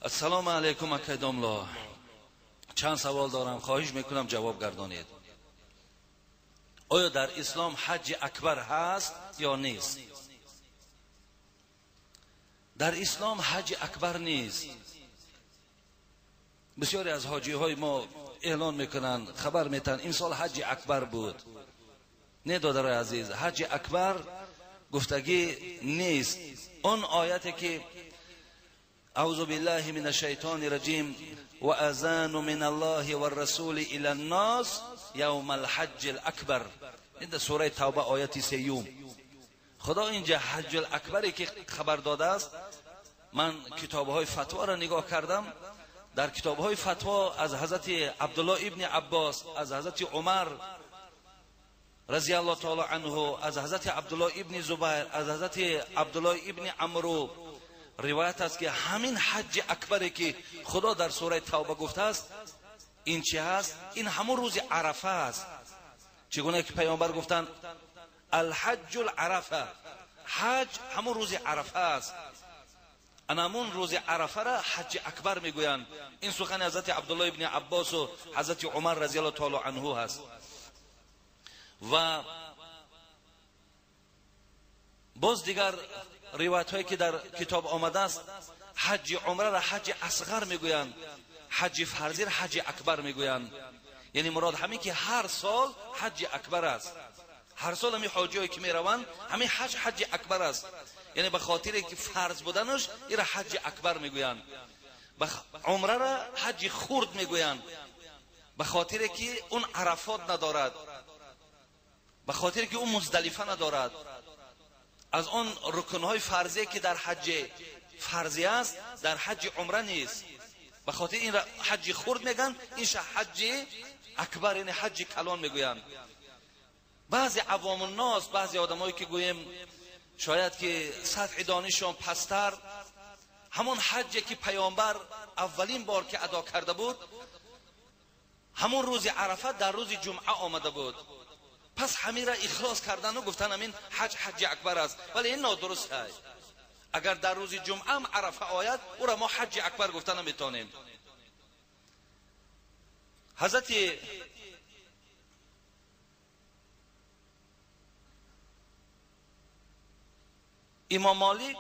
Ассалому алайкум акай домло. Чанд савол дорам, хоҳиш мекунам ҷавоб гардонед. Оё дар ислом ҳаҷҷи акбар ҳаст ё нест? Дар ислом ҳаҷҷи акбар нест. Бисёре аз ҳоҷиҳои мо эълон мекунанд, хабар метаҳанд, имсол ҳаҷҷи акбар буд. Не, додарои азиз, ҳаҷҷи акбар гуфтагӣ нест. Он ояте ки أعوذ بالله من الشيطان الرجيم وأذان من الله والرسول إلى الناس يوم الحج الأكبر. این سوره توبه آیت سیوم. خدا اینجا حج الاکبری که خبر داده است. من کتاب‌های فتوا را نگاه کردم، در کتاب‌های فتوا از حضرت عبدالله ابن عباس، از حضرت عمر رضی الله تعالی عنه، از حضرت عبدالله ابن زبیر، از حضرت عبدالله ابن عمرو روایت است که همین حج اکبری که خدا در سوره توبه گفته است، این چه هست؟ این همون روز عرفه است. چگونه که پیامبر گفتند الحج العرفه، حج همون روز عرفه است. انامون روز عرفه را حج اکبر میگویند. این سخن حضرت عبدالله ابن عباس و حضرت عمر رضی الله تعالی عنه هست. و باز دیگر روایت هایی که در کتاب آمده است، حج عمره را حج اصغر میگویند، حج فرضی را حج اکبر میگویند. یعنی مراد همین که هر سال حج اکبر است. هر سال همین حاجی هایی که میروند همین حج حج اکبر است. یعنی به خاطر که فرض بودنش این را حج اکبر میگویند. عمره را حج خرد میگویند، به خاطر که اون عرفات ندارد، به خاطر که اون مزدلفه ندارد. از آن رکنهای فرضی که در حج فرضی است در حج عمره نیست. به خاطر این را حج خرد میگن، این حج اکبر یعنی حج کلان میگویند. بعضی عوام الناس، بعضی آدمایی که گوییم شاید که سطح دانششان پستر، همون حجی که پیامبر اولین بار که ادا کرده بود، همون روز عرفه در روز جمعه آمده بود. پس همین را اخلاص کردن و گفتن همین حج حج اکبر است، ولی این نادرست است. اگر در روز جمعه هم عرفه آید، او را ما حج اکبر گفتن نمیتونیم. حضرت امام مالک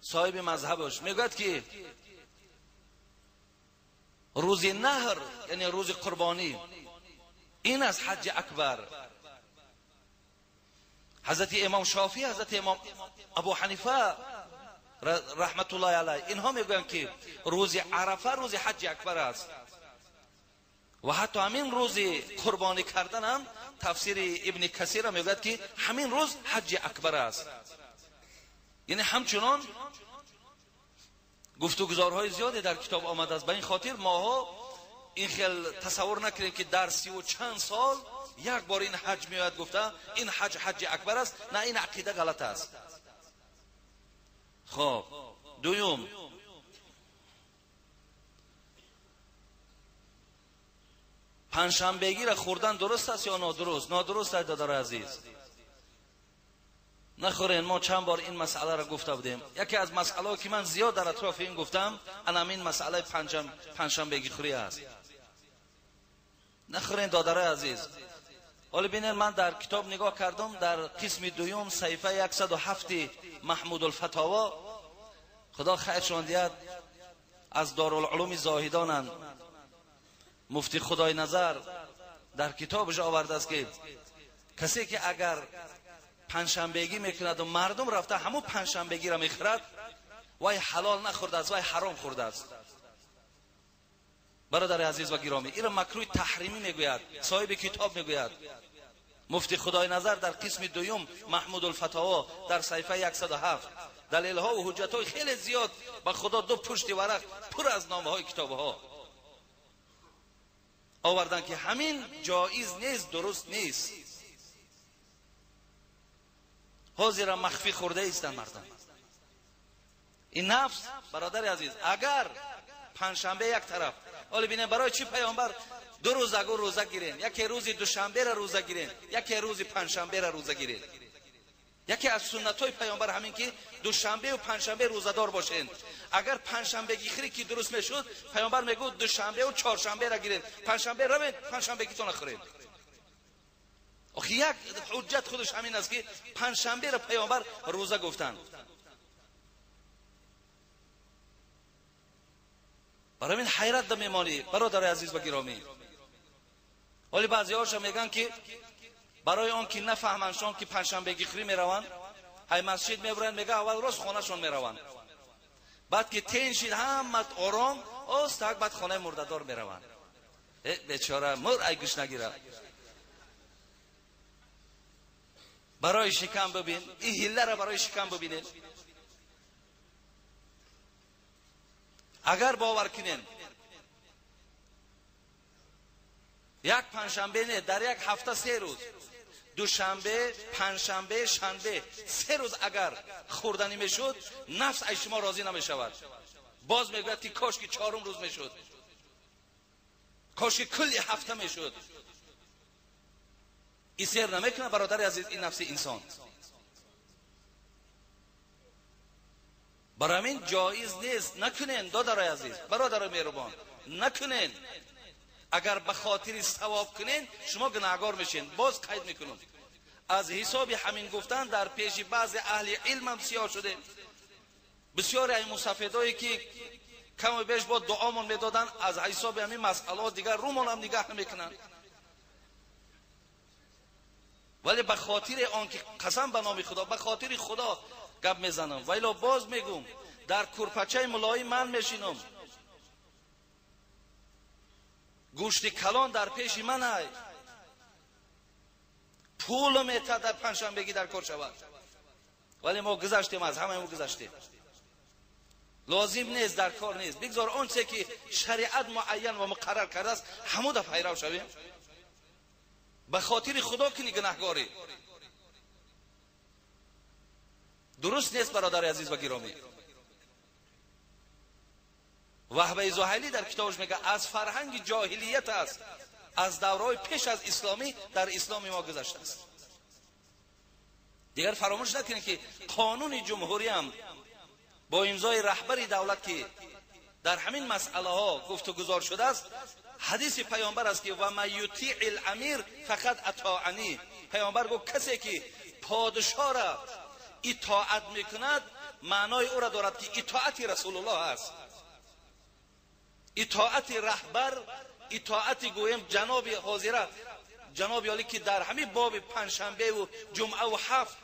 صاحب مذهبش میگوید که روز نهر یعنی روز قربانی این از حج اکبر. حضرت امام شافعی، حضرت امام ابو حنیفه رحمت الله علیه، اینها میگویند که روز عرفه روز حج اکبر است. و حتی همین روز قربانی کردن هم تفسیر ابن کثیر میگوید که همین روز حج اکبر است. یعنی همچنان گفتگوزارهای زیادی در کتاب آمده است. به این خاطر ماها این خیل تصور نکنیم که در 30 و چند سال یک بار این حج میآید گفته این حج حج اکبر است. نه، این عقیده غلط است. خب دوم، پنجشنبگی را خوردن درست است یا نادرست؟ نادرست است دادر عزیز، نخورین. ما چند بار این مسئله را گفته بودیم. یکی از مسئله که من زیاد در اطراف این گفتم، این مسئله پنجشنبگی خوری است. نخورین دادرای عزیز. حالا ببینید، من در کتاب نگاه کردم، در قسم دوم صحیفه 107 محمود الفتاوا، خدا خیرشان دهد، از دارالعلوم زاهدانند، مفتی خدای نظر در کتابش آورده است که کسی که اگر پنجشنبگی میکند و مردم رفته همون پنجشنبگی را میخورد، وای حلال نخورده است، وای حرام خورده است. برادر عزیز و گرامی، این را مکروه تحریمی میگوید، صاحب کتاب میگوید، مفتی خدای نظر در قسم دوم محمود الفتاوا در صحیفه 107. دلیل ها و حجت های خیلی زیاد، به خدا دو پشت ورق پر از نامه های کتاب ها آوردن که همین جایز نیست، درست نیست. حاضر مخفی خورده ایستن مردم. این نفس برادر عزیز، اگر پنجشنبه یک طرف، حالا ببینید برای چی پیامبر دو روز اگو روزه گیرین، یکی روز دوشنبه را روزه گیرین، یکی روز پنجشنبه را روزه گیرین. Яке аз суннатҳои паёмбар ҳамин ки душанбе ва панҷшанбе рӯзадор бошед. Агар панҷшанбегӣ хӯрӣ ки дуруст мешуд, паёмбар мегуфт душанбе ва чоршанберо гиред, панҷшанбе равед, панҷшанбегитонро хӯред. Охи як ҳуҷҷат худаш ҳамин аст ки панҷшанберо паёмбар рӯза гуфтанд. Барои ин ҳайрат да мемонӣ, бародари азиз ва гиромӣ. Вале баъзеҳоша мегӯянд ки барои он ки нафаҳмандшон ки панҷшанбегӣ хӯрӣ мераванд, ҳай масҷид мебуранд, мегӯянд аввал рост хонашон мераванд. Баъд ки тен шид ҳама ором, остак баъд хонаи мурдадор мераванд. Э бечора мур ай гӯш нагира. Барои шикам бибин, ин ҳилларо барои шикам бибинед. Агар бовар кунем, як панҷшанбе не, дар як ҳафта се рӯз, душанбе, панҷшанбе, шанбе, се рӯз агар хӯрданӣ мешуд, нафс аз шумо розӣ намешавад. Боз мегӯяд ки кош ки чорум рӯз мешуд, кош ки кулли ҳафта мешуд. Ин сер намекунад, бародари азиз, ин нафси инсон. Барои ҳамин ҷоиз нест, накунен, додарои азиз, бародарои меҳрубон, накунен. Агар ба хотири савоб кунен, шумо гунаҳгор мешен. Боз қайд мекунам, аз ҳисоби ҳамин гуфтан дар пеши баъзе аҳли илмам сиёҳ шуде. Бисёре аз мусафедое ки каму беш бо дуомон медоданд, аз ҳисоби ҳамин масъалаҳо дигар рӯмонам нигаҳ намекунанд. Вале ба хотири он ки қасам ба номи Худо, ба хотири Худо гап мезанам. Вале боз мегӯм, дар курпачаи мулоим ман мешинам, гӯшти калон дар пеши ман ай, пул метад дар панҷшанбегӣ дар кор шавад. Вале мо гузаштем, аз ҳамаи мо гузаштем. Лозим нест, дар кор нест. Бигзор он чизе ки шариат муайян ва муқаррар кардааст, ҳамуда пайрав шавем. Ба хотири Худо кунӣ гунаҳгорӣ. Дуруст нест, бародари азиз ва гиромӣ. Ваҳбаи Зуҳайлӣ дар китобаш мегӯяд аз фарҳанги ҷоҳилият аст, аз давраҳои пеш аз исломӣ дар исломи мо гузаштааст. Дигар фаромӯш накунед ки қонуни ҷумҳуриям бо имзои раҳбари давлат ки дар ҳамин масъалаҳо гуфтугузор шудааст, ҳадиси паёмбар аст ки ва ман ютиъи ламир фақад атоанӣ. Паёмбар гуфт касе ки подшоҳро итоат мекунад, маънои ӯро дорад ки итоати расулуллоҳ аст. Итоати раҳбар, итоати гӯем ҷаноби ҳозира, ҷаноби олӣ ки дар ҳамин боби панҷшанбеву ҷумъаву ҳафт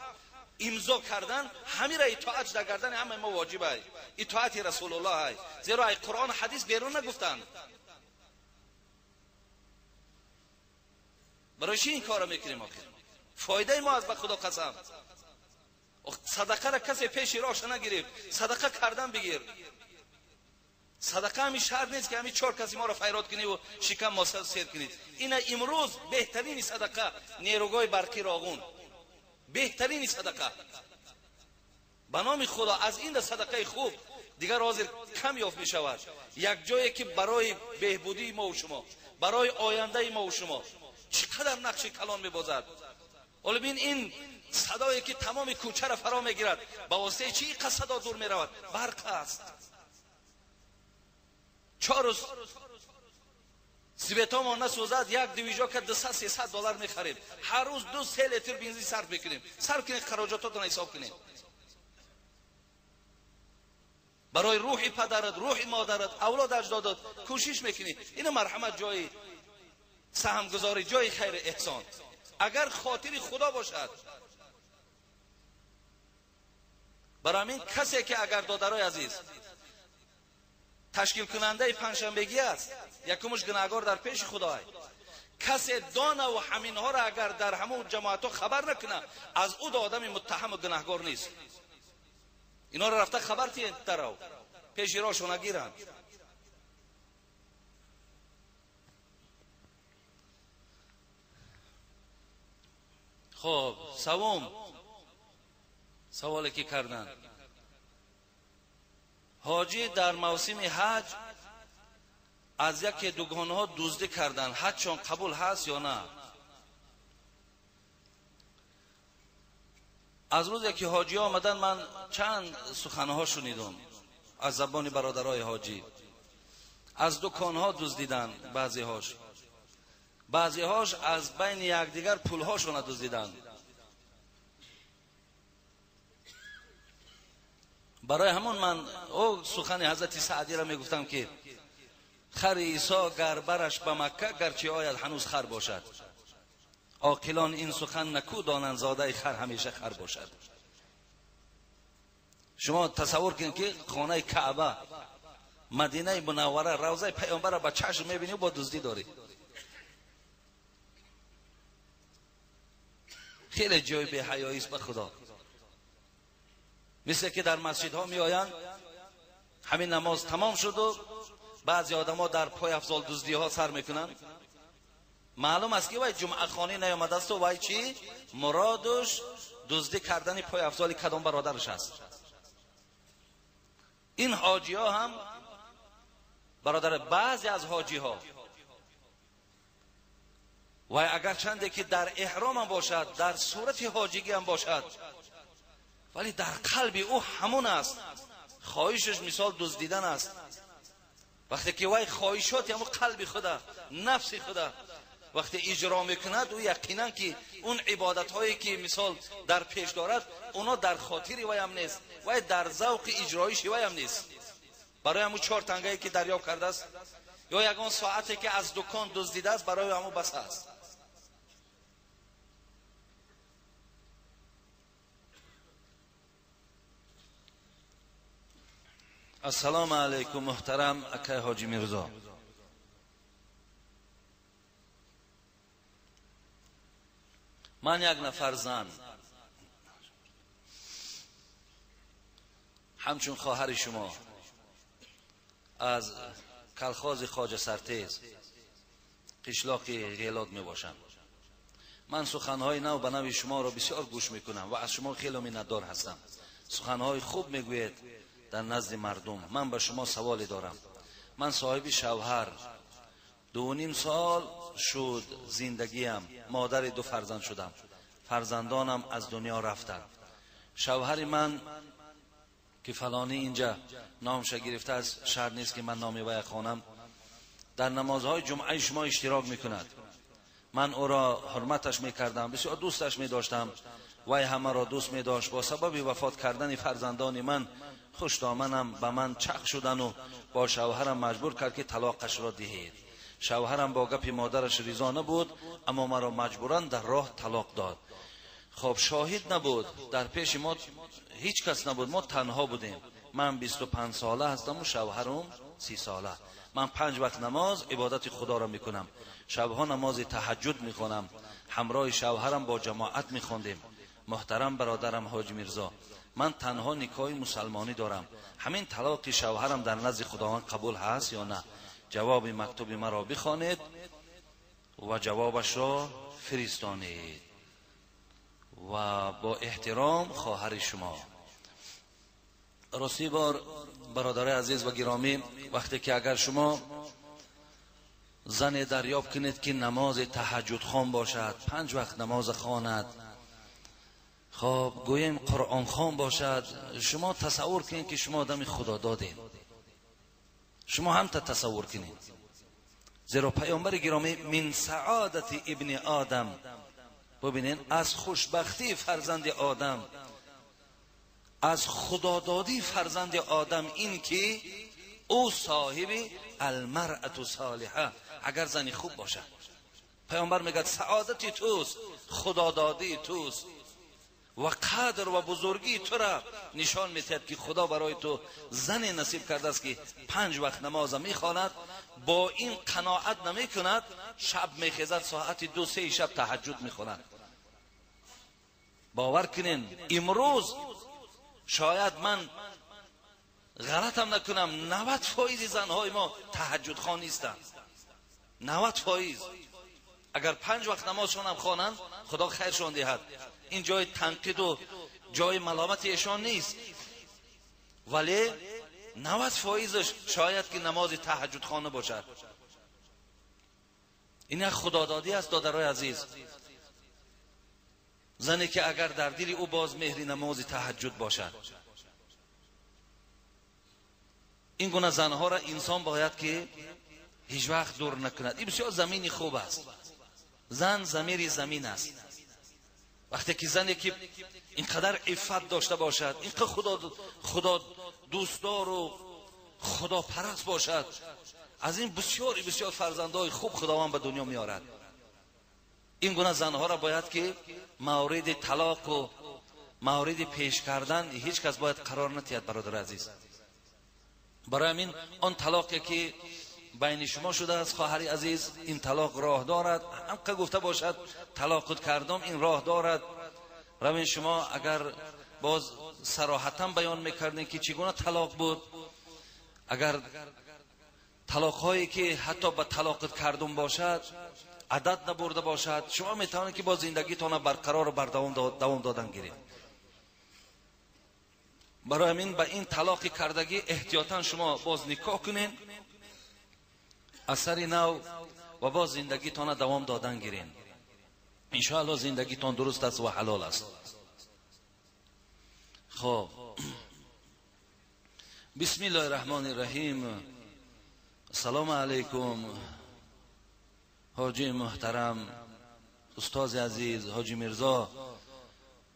имзо кардан, ҳамира итоат дар гардани ҳамаи мо воҷиб ай. Итоати расулуллоҳ ай. Зеро ай қуръон ҳадис берун нагуфтанд. Барои чӣ ин корро мекунем охир? Фоидаи мо аз ба Худо қасам. Садақаро касе пеши роҳша нагирифт, садақа кардан бигир. Садақа ҳамин шарт нест ки ҳамин чор каси моро файрод кунӣ ва шикам мо сер кунед. Ина имрӯз беҳтарини садақа нерӯгоҳи барқи Роғун, беҳтарини садақа. Ба номи Худо аз ин да садақаи хуб дигар ҳозир кам ёфт мешавад. Як ҷое ки барои беҳбудии мо ва шумо, барои ояндаи мо ва шумо чӣ қадар нақши калон мебозад. Ҳоло бин ин садое ки тамоми кӯчаро фаро мегирад, ба воситаи чӣ инқадр садо дур меравад? Барқ аст. 4 рӯз светомон насӯзад, як движока 200-300 доллар мехарем. Ҳар рӯз 2-3 литр бензин сарф мекунем. Сарф кунед, хароҷототонро ҳисоб кунед. Барои рӯҳи падарат, рӯҳи модарат, авлод аҷдодат кӯшиш мекунӣ. Ина марҳамат ҷои саҳмгузорӣ, ҷои хайри эҳсон. Агар хотири Худо бошад. Барои ҳамин касе ки агар додарои азиз ташкилкунандаи панҷшанбегӣ аст, якумш гунаҳгор дар пеши Худой. Касе донаву ҳаминҳоро агар дар ҳамун ҷамоатҳо хабар накунад, аз ӯ до одами муттаҳаму гунаҳгор нест. Инҳоро рафта хабар тиҳед дарав, пеши роҳшона гиранд. Хоб, савом саволе ки карданд. Ҳоҷӣ дар мавсими ҳаҷ аз яке дугонҳо дуздӣ карданд, ҳаҷшон қабул ҳаст ё на? Аз рӯзе ки ҳоҷиҳо омаданд, ман чанд суханҳо шунидам аз забони бародарои ҳоҷӣ. Аз дуконҳо дуздиданд баъзеҳош, баъзеҳош аз байни якдигар пулҳошона дуздиданд. Барои ҳамон ман о сухани ҳазрати Саъдиро мегуфтам, ки хари Исо гар бараш ба Макка, гарчи ояд ҳанӯз хар бошад. Оқилон ин сухан наку донанд, зодаи хар ҳамеша хар бошад. Шумо тасаввур кунед, ки хонаи Каъба, Мадинаи Мунаввара, равзаи паёмбарро ба чашм мебинӣ, бо дуздӣ дорӣ. Хеле ҷои беҳаёист, ба Худо. Мисле ки дар масҷидҳо меоянд, ҳамин намоз тамом шуду баъзе одамо дар пойафзол дуздиҳо сар мекунанд. Маълум аст, ки вай ҷумъахонӣ наёмадасту вай чӣ муродуш дуздӣ кардани пойафзоли кадом бародараш аст. Ин ҳоҷиҳо ҳам бародар, баъзе аз ҳоҷиҳо вай агарчанде ки дар эҳромам бошад, дар сурати ҳоҷигиам бошад, вале дар қалби ӯ ҳамон аст, хоҳишаш мисол дуздидан аст. Вақте ки вай хоҳишоти ҳамон қалби худа, нафси худа вақте иҷро мекунад, ӯ яқинан ки он ибодатҳое ки мисол дар пеш дорад, оно дар хотири вайам нест, вай дар завқи иҷроиши вайам нест. Барои ҳамун 4 тангае ки дарёб кардааст ё ягон соате ки аз дукон дуздидааст, барои ҳамун бас аст. Ассалому алайкум, муҳтарам акай ҳоҷи Мирзо. Ман як нафар зан, ҳамчун хоҳари шумо, аз калхози Хоҷа Сартез, қишлоқи Ғелот мебошам. Ман суханҳои нав ба нави шуморо бисёр гӯш мекунам ва аз шумо хеле миннатдор ҳастам. Суханҳои хуб мегӯед дар назди мардум. Ман ба шумо саволе дорам. Ман соҳиби шавҳар, 2.5 сол шуд зиндагиам, модари 2 фарзанд шудам. Фарзандонам аз дунё рафтанд. Шавҳари ман ки фалонӣ инҷа номша гирифтааст, шарт нест ки ман номи вай хонам, дар намозҳои ҷумъаи шумо иштирок мекунад. Ман ӯро ҳурматаш мекардам, бисёр дӯсташ медоштам, вай ҳамаро дӯст медошт. Бо сабаби вафот кардани фарзандони ман хушдоманам ба ман чақ шудану бо шавҳарам маҷбур кард, ки талоқашро диҳед. Шавҳарам бо гапи модараш ризо набуд, аммо маро маҷбуран дар роҳ талоқ дод. Хоб, шоҳид набуд, дар пеши мо ҳеҷ кас набуд, мо танҳо будем. Ман 25 сола ҳастаму шавҳарам 30 сола. Ман 5 вақт намоз ибодати худоро мекунам, шабҳо намози таҳаҷҷуд мехонам, ҳамроҳи шавҳарам бо ҷамоат мехондем. Муҳтарам бародарам ҳоҷи Мирзо, ман танҳо никоҳи мусалмонӣ дорам. Ҳамин талоқи шавҳарам дар назди Худованд қабул ҳаст ё на? Ҷавоби мактуби маро бихонед ва ҷавобашро фиристонед. Ва бо эҳтиром, хоҳари шумо. Рости бор, бародарои азиз ва гиромӣ, вақте ки агар шумо зане дарёб кунед, ки намози таҳаҷҷудхон бошад, 5 вақт намоз хонад, хоб гӯем қуръонхон бошад, шумо тасаввур кунед, ки шумо одами худододед. Шумо ҳамта тасаввур кунед, зеро паёмбари гиромӣ мин саодати ибни одам, бубинед, аз хушбахтии фарзанди одам, аз худододии фарзанди одам ин ки ӯ соҳиби алмаръату солиҳа, агар зани хуб бошад. Паёмбар мегӯяд саодати туст, худододии туст ва қадр ва бузургии тура нишон медиҳад, ки Худо барои ту зане насиб кардааст, ки 5 вақт намоза мехонад, бо ин қаноат намекунад, шаб мехезад, соати 2-3 шаб таҳаҷҷуд мехонад. Бовар кунед, имрӯз шояд ман ғалатам накунам, 90% занҳои мо таҳаҷҷудхон нестанд. 90%. Агар 5 вақт намозшонам хонанд, Худо хайршон диҳад. Ин ҷои танқиду ҷои маломати эшон нест, вале 90%-ш шояд ки намози таҳаҷҷудхон набошад. Ин як худододӣ аст, додарои азиз. Зане ки агар дар дили ӯ боз меҳри намози таҳаҷҷуд бошад. Ин гуна занҳоро инсон бояд ки ҳеҷ вақт дур накунад. Ин бисёр замини хуб аст. Зан замири замин аст. Вақте ки зане ки инқадар иффат дошта бошад, инқадар худо дӯстдору худопараст бошад, аз ин бисёр бисёр фарзандҳои хуб Худованд ба дунё меорад. Ин гуна занҳоро бояд ки мавриди талоқу мавриди пеш кардан ҳеҷ кас бояд қарор натиҳад, бародари азиз. Барои ҳамин он талоқе ки байни шумо шудааст, хоҳари азиз, ин талоқ роҳ дорад. Ҳамқа гуфта бошад талоқут кардам, ин роҳ дорад. Равин шумо агар боз сароҳатан баён мекардем ки чӣ гуна талоқ буд, агар талоқҳое ки ҳатто ба талоқут кардум бошад, адад набурда бошад, шумо метавонед ки боз зиндагитонро барқарору давом додан гиред. Барои ҳамин ба ин талоқи кардагӣ эҳтиётан шумо боз никоҳ кунед, асари нав ва боз зиндагитонро давом додан гиред. Иншоаллоҳ зиндагитон дуруст аст ва ҳалол аст. Хоб, бисмиллоҳи раҳмони раҳим. Ассалому алайкум ҳоҷи муҳтарам, устози азиз ҳоҷи Мирзо.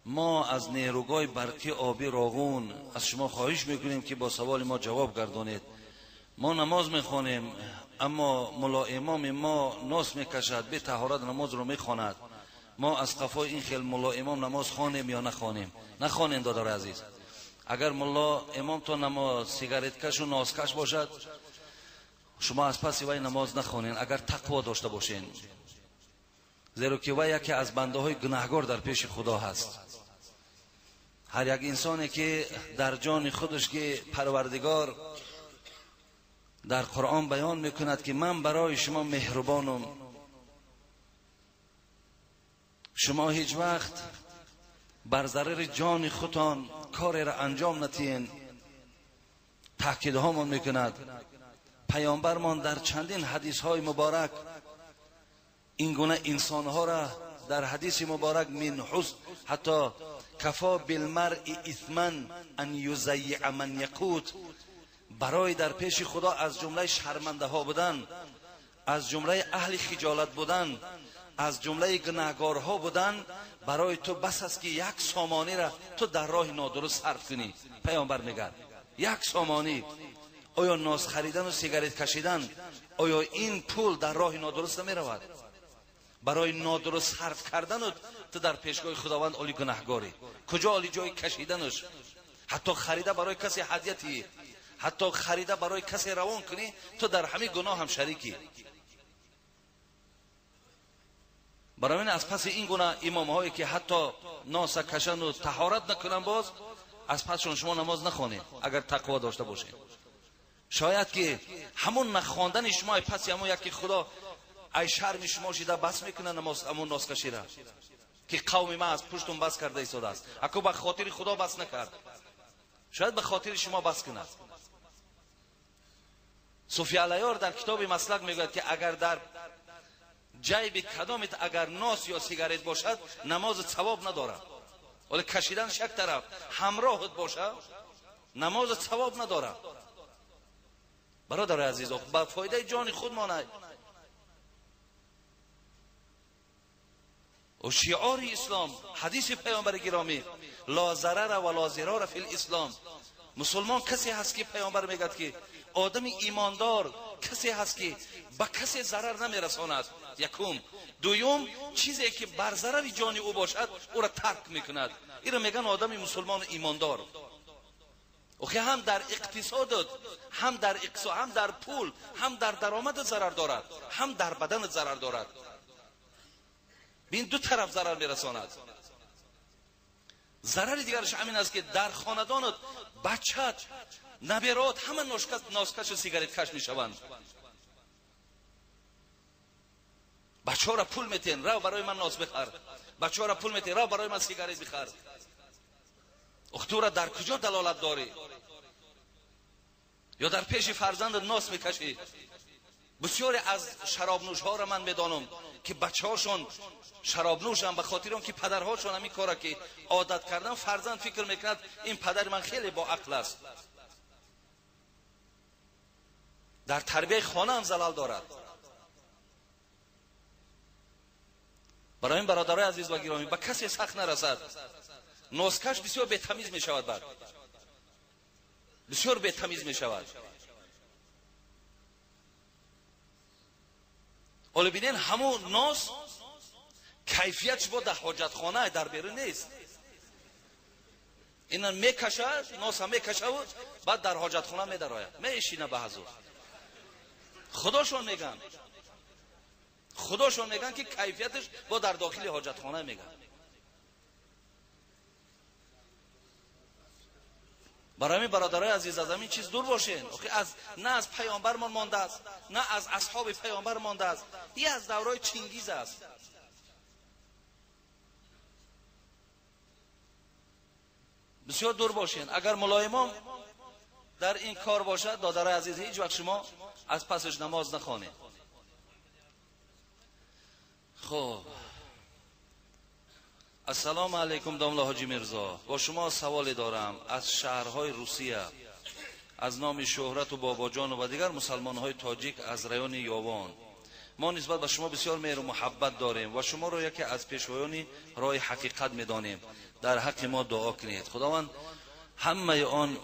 Мо аз нерӯгоҳи барқи обӣ Роғун аз шумо хоҳиш мекунем ки бо саволи мо ҷавоб гардонед. Мо намоз мехонем, аммо мулло имоми мо нос мекашад, бе таҳорат намозро мехонад. Мо аз қафои ин хел мулло имом намоз хонем ё нахонем? Нахонем, додари азиз. Агар мулло имомтон намоз сигареткашу носкаш бошад, шумо аз паси вай намоз нахонед, агар тақво дошта бошед, зеро ки вай яке аз бандаҳои гунаҳгор дар пеши Худо ҳаст. Ҳар як инсоне ки дар ҷони худаш ки Парвардигор дар Қуръон баён мекунад ки ман барои шумо меҳрубонам, шумо ҳеҷ вақт бар зарари ҷони худтон кореро анҷом натиҳед, таъкидҳомон мекунад. Паёмбармон дар чандин ҳадисҳои муборак ин гуна инсонҳоро дар ҳадиси муборак мин ҳусн ҳатто кафо билмаръи исман ан юзаййиа ман яқут, барои дар пеши Худо аз ҷумлаи шармандаҳо будан, аз ҷумлаи аҳли хиҷолат будан, аз ҷумлаи гунаҳгорҳо будан, барои ту бас аст ки як сомониро ту дар роҳи нодуруст сарф кунӣ. Паёмбар мегӯяд як сомонӣ. Оё ноз харидану сигарет кашидан, оё ин пул дар роҳи нодуруст намеравад? Барои нодуруст сарф кардану ту дар пешгоҳи Худованд оли гунаҳгорӣ. Куҷо оли ҷои кашиданаш? Ҳатто харида барои касе ҳадияти, ҳатто харида барои касе равон кунӣ, ту дар ҳамин гуноҳ ҳам шарикӣ. Барои ин аз паси ин гуна имомҳое ки ҳатто носа кашану таҳорат накунанд, боз аз пасшон шумо намоз нахонед, агар тақво дошта бошед. Шояд ки ҳамон нахондани шумо ай паси ҳамон яке Худо ай шарми шумо шида бас мекунад намоз, ҳамон носкашира ки қавми ман аз пуштум бас карда истодааст. Аку ба хотири Худо бас накард, шояд ба хотири шумо бас кунад. Суфи Алайор дар китоби маслак мегӯяд ки агар дар ҷайби кадомит агар нос ё сигарет бошад, намози савоб надорад. Вале кашиданаш як тараф, ҳамроҳат бошад, намози савоб надорад. Бародари азиз, ба фоидаи ҷони худ монад. و شعار اسلام، حدیث پیامبر گرامی، لا ضرر و لا ضرار فی الاسلام. مسلمان کسی هست که پیامبر میگه که آدم ایماندار کسی هست که به کسی ضرر نمیرساند. یکم. دوم، چیزی که بر ضرر جان او باشد او را ترک میکند. این را میگن آدم مسلمان ایماندار. اوخی هم در اقتصادت، هم در اقتصاد، هم در پول، هم در درآمد ضرر دارد، هم در بدن ضرر دارد. بین دو طرف ضرر میرساند. ضرر دیگرش همین است که در خاندانت بچت، نبرات همه ناسکش و سیگارت کش میشوند. بچه ها را پول میتین، رو برای من ناس بخر. بچه ها را پول میتین، رو برای من سیگارت بخر. اختو را در کجا دلالت داری؟ یا در پیش فرزند ناس میکشی، Бисёре аз шаробнӯшҳоро ман медонам ки бачаҳошон шаробнӯшанд ба хотири он ки падарҳошон ҳамин кора ки одат кардан, фарзанд фикр мекунад ин падари ман хеле боақл аст. Дар тарбияи хона ҳам залал дорад. Барои ин бародарои азиз ва гиромӣ, ба касе сахт нарасад. Носкаш бисёр бетамиз мешавад, баъд бисёр бетамиз мешавад. Ҳоло бинен, ҳамун нос кайфиятш бо дар ҳоҷатхона, дар берун нест. Ина мекашад, носа мекашаву баъд дар ҳоҷатхона медарояд, мешина ба ҳазур. Худошон меган, худошон меган ки кайфияташ бо дар дохили ҳоҷатхона меган. Барои ҳамин бародарои азиз, аз ҳамин чиз дур бошен. Охи аз на аз паёмбармон мондааст, на аз асҳоби паёмбар мондааст, и аз давраи Чингиз аст. Бисёр дур бошен. Агар мулоимон дар ин кор бошад, додарои азиз, ҳеҷ вақт шумо аз пасаш намоз нахонед. Хуб, ассалому алайкум домла ҳоҷи Мирзо, бо шумо саволе дорам аз шаҳрҳои Русия, аз номи Шӯҳрату Бобоҷону ва дигар мусалмонҳои тоҷик аз райони Ёвон. Мо нисбат ба шумо бисёр меҳру муҳаббат дорем ва шуморо яке аз пешвоёни роҳи ҳақиқат медонем. Дар ҳаққи мо дуо кунед. Худованд ҳамаи он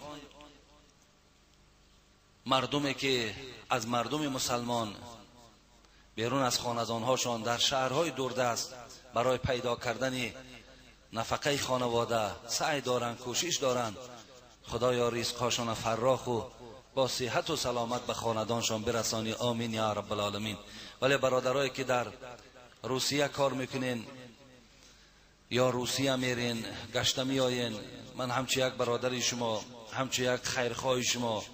мардуме ки аз мардуми мусалмон берун аз хонадонҳошон дар шаҳрҳои дурдаст барои пайдо кардани нафақаи хонавода саъй доранд, кӯшиш доранд, худоё ризқҳошонро фарроху бо сиҳату саломат ба хонадоншон бирасонӣ. Омин я раббалоламин. Вале бародарое ки дар Русия кор мекунен ё Русия мерен, гашта меоен, ман ҳамчу як бародари шумо, ҳамчу як хайрхоҳи шумо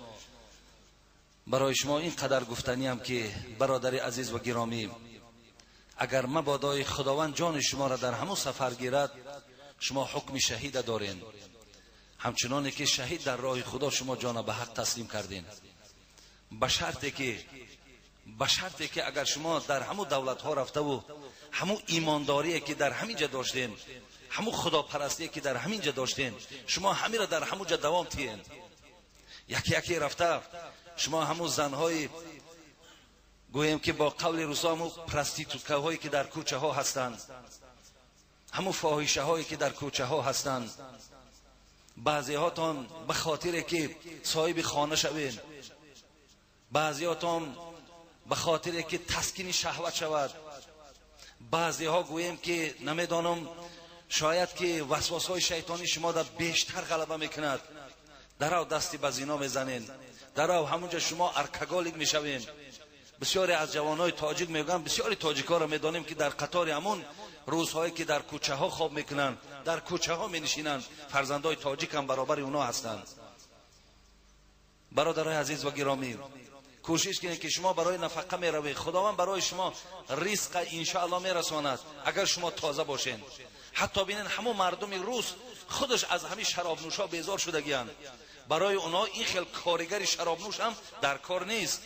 барои шумо ин қадар гуфтаниам ки бародари азиз ва гиромӣ, агар мабодои худованд ҷони шуморо дар ҳамун сафар гирад, шумо ҳукми шаҳида дорен. Ҳамчуноне ки шаҳид дар роҳи худо шумо ҷона ба ҳақ таслим кардин, ба шарте ки агар шумо дар ҳамун давлатҳо рафтаву ҳамун имондорие ки дар ҳамин ҷа доштен, ҳамун худопарастие ки дар ҳамин ҷа доштен, шумо ҳамиро дар ҳамун ҷа давом тиҳен. Яке яке рафта шумо ҳамун занҳои, гӯем ки бо қавли русо, ҳамун проституткаҳое ки дар кӯчаҳо ҳастанд, ҳамун фоҳишаҳое ки дар кӯчаҳо ҳастанд, баъзеҳотон ба хотире ки соҳиби хона шавед, баъзеҳотон ба хотире ки таскини шаҳват шавад, баъзеҳо гӯем ки намедонам, шояд ки васвасҳои шайтонӣ шумо дар бештар ғалаба мекунад, дарав дасти ба зино мезанед, дарав ҳамунҷа шумо алкоголик мешавед. Бисёре аз ҷавонҳои тоҷик мегӯянд, бисёри тоҷикҳоро медонем ки дар қатори ҳамун рӯзҳое ки дар кӯчаҳо хоб мекунанд, дар кӯчаҳо менишинанд, фарзандҳои тоҷик ҳам баробари онҳо ҳастанд. Бародарои азиз ва гиромӣ, кӯшиш кунед ки шумо барои нафақа меравед, худованд барои шумо ризқа иншоалло мерасонад агар шумо тоза бошед. Ҳатто бинед, ҳамун мардуми рус худаш аз ҳамин шаробнӯшҳо безор шудагиянд. Барои онҳо ин хел коригари шаробнӯш ҳам дар кор нест.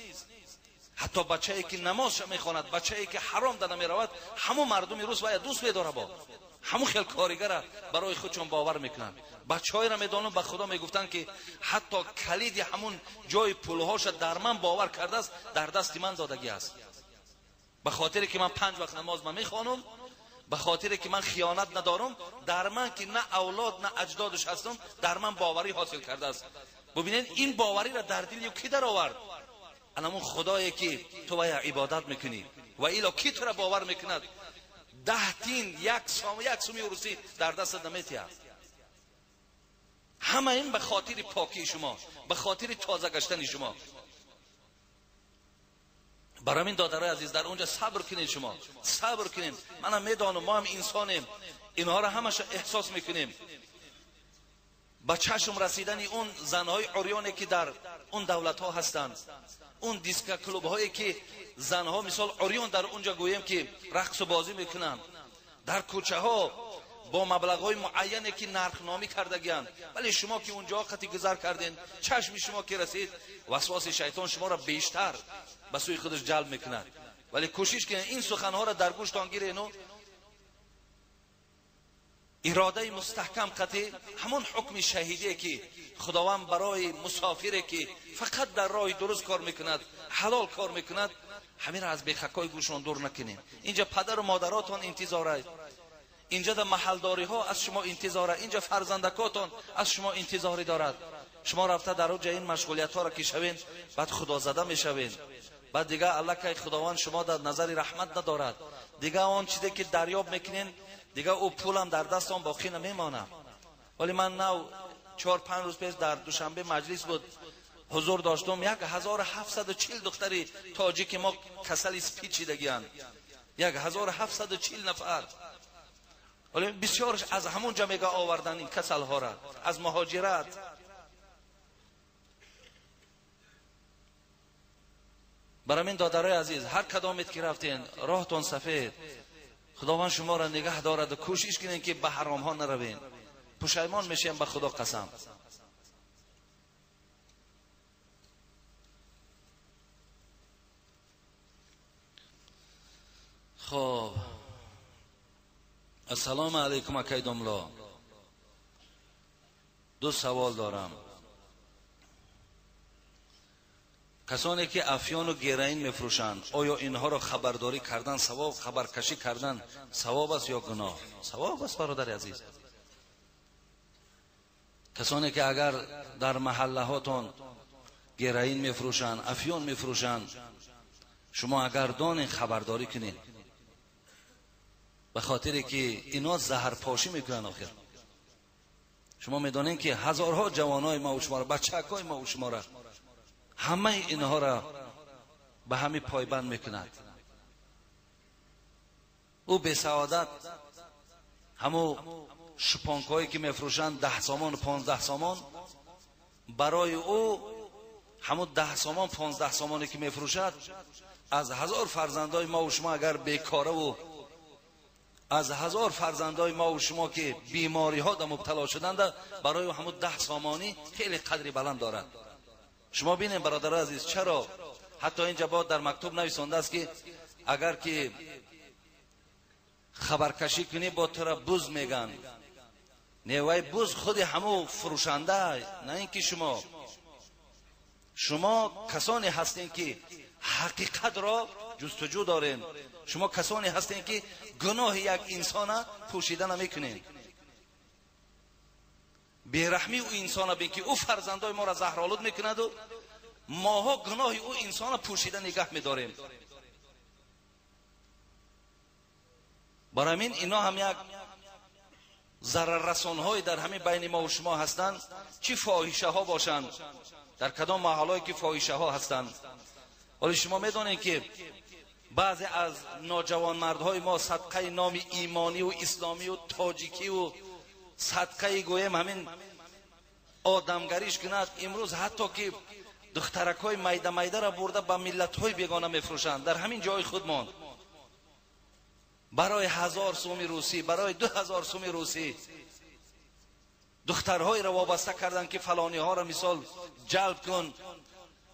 Ҳатто бачае ки намозша мехонад, бачае ки ҳаром дада меравад, ҳамун мардуми рус вая дӯст медорад, бо ҳамун хел коригара барои худшон бовар мекунанд. Бачаҳоеро медонам, ба худо мегуфтанд ки ҳатто калиди ҳамун ҷои пулҳоша дар ман бовар кардааст, дар дасти ман додагӣ аст. Ба хотире ки ман 5 вақт намоз ма мехонам, ба хотире ки ман хиёнат надорам, дар ман ки на авлод на аҷдодаш ҳастам, дар ман боварӣ ҳосил кардааст. Бубинед, ин бовариро дар дили ки даровард? Анамун худое ки ту вая ибодат мекунӣ ва ило ки тура бовар мекунад? 10 тин, як суми русӣ дар дастат наметиҳад. Ҳама ин ба хотири покии шумо, ба хотири тоза гаштани шумо. Барои ҳамин додарои азиз, дар онҷа сабр кунед, шумо сабр кунед. Манам медонам, мо ҳам инсонем, инҳоро ҳамаша эҳсос мекунем. Ба чашм расидани он занҳои урёне ки дар он давлатҳо ҳастанд, он дискоклубҳое ки занҳо мисол урён дар онҷа гӯем ки рақсу бозӣ мекунанд, дар кӯчаҳо бо маблағҳои муайяне ки нархномӣ кардагианд, вале шумо ки унҷо қати гузар карден, чашми шумо ки расид, васвоси шайтон шуморо бештар ба сӯи худаш ҷалб мекунад. Вале кӯшиш кунед ин суханҳоро дар гӯштон гирену иродаи мустаҳкам қатӣ ҳамон ҳукми шаҳидие ки Худованд барои мусофире ки фақат дар роҳи дуруст кор мекунад, ҳалол кор мекунад, ҳаминро аз бехакҳои гӯшон дур накунем. Инҷа падару модаротон интизорад, инҷа дар маҳалдориҳо аз шумо интизорад, инҷа фарзандакотон аз шумо интизорӣ дорад. Шумо рафта дар оҷа ин машғулиятҳоро ки шавен, баъд худозада мешавен, баъд дига аллакай Худованд шумо дар назари раҳмат надорад. Дига он чизе ки дарёб мекунен, дига ӯ пулам дар дастон боқӣ намемонад. Вале ман нав 4-5 рӯз пеш дар Душанбе маҷлис буд, ҳузур доштум, 1740 духтари тоҷики мо касали спид шидагианд. 1740 нафар. Вале бисёрш аз ҳамон ҷо мега овардан ин касалҳоро, аз муҳоҷират. Барамин додарои азиз, ҳар кадомет ки рафтен, роҳтон сафед, Худованд шуморо нигаҳ дорад ва кӯшиш кунед ки ба ҳаромҳо наравен. Пушаймон мешем, ба Худо қасам. Хоб, ассалому алайкум акай домло. Ду савол дорам. Касоне ки афёну героин мефурӯшанд, оё инҳоро хабардорӣ кардан савоб, хабаркашӣ кардан савоб аст ё гуноҳ? Савоб аст, бародари азиз. Касоне ки агар дар маҳаллаҳотон героин мефурӯшанд, афён мефурӯшанд, шумо агар донед хабардорӣ кунед, ба хотире ки ино заҳрпошӣ мекунанд. Охир шумо медонед ки ҳазорҳо ҷавонои ма ва шуморо, бачакҳои ма ва шуморо, ҳамаи инҳоро ба ҳамин пойбанд мекунад. Ӯ бесаодат ҳамун шупонкҳое ки мефурӯшанд 10 сомон, 15 сомон, барои ӯ ҳамун 10 сомон, 15 сомоне ки мефурӯшад, аз 1000 фарзандои ма ва шумо агар бекораву аз 1000 фарзандои ма ва шумо ки бемориҳо да мубтало шуданд, барои ӯ ҳамун 10 сомонӣ хеле қадри баланд дорад. Шумо бинем бародарои азиз, чаро ҳатто инҷа бояд дар мактуб нависондааст ки агар ки хабаркашӣ кунӣ, бо тура буз меган. Не, вай буз худи ҳамун фурӯшанда, на ин ки шумо. Шумо касоне ҳастем ки ҳақиқатро ҷустуҷӯ дорем. Шумо касоне ҳастем ки гуноҳи як инсона пӯшида намекунем. Бераҳмии ӯ инсона бин ки ӯ фарзандои моро заҳролуд мекунаду моҳо гуноҳи ӯ инсона пӯшида нигаҳ медорем. Барои ҳамин ино ҳам як зараррасонҳое дар ҳамин байни мо ва шумо ҳастанд, чӣ фоҳишаҳо бошанд, дар кадом маҳаллое ки фоҳишаҳо ҳастанд. Вале шумо медонед ки баъзе аз ноҷавонмардҳои мо садқаи номи имониву исломиву тоҷикиву садқаи гӯем ҳамин одамгариш кунад, имрӯз ҳатто ки духтаракҳои майда майдаро бурда ба миллатҳои бегона мефурӯшанд дар ҳамин ҷои худмон. Барои 1000 суми русӣ, барои 2000 суми русӣ духтарҳоеро вобаста карданд ки фалониҳоро мисол ҷалб кун,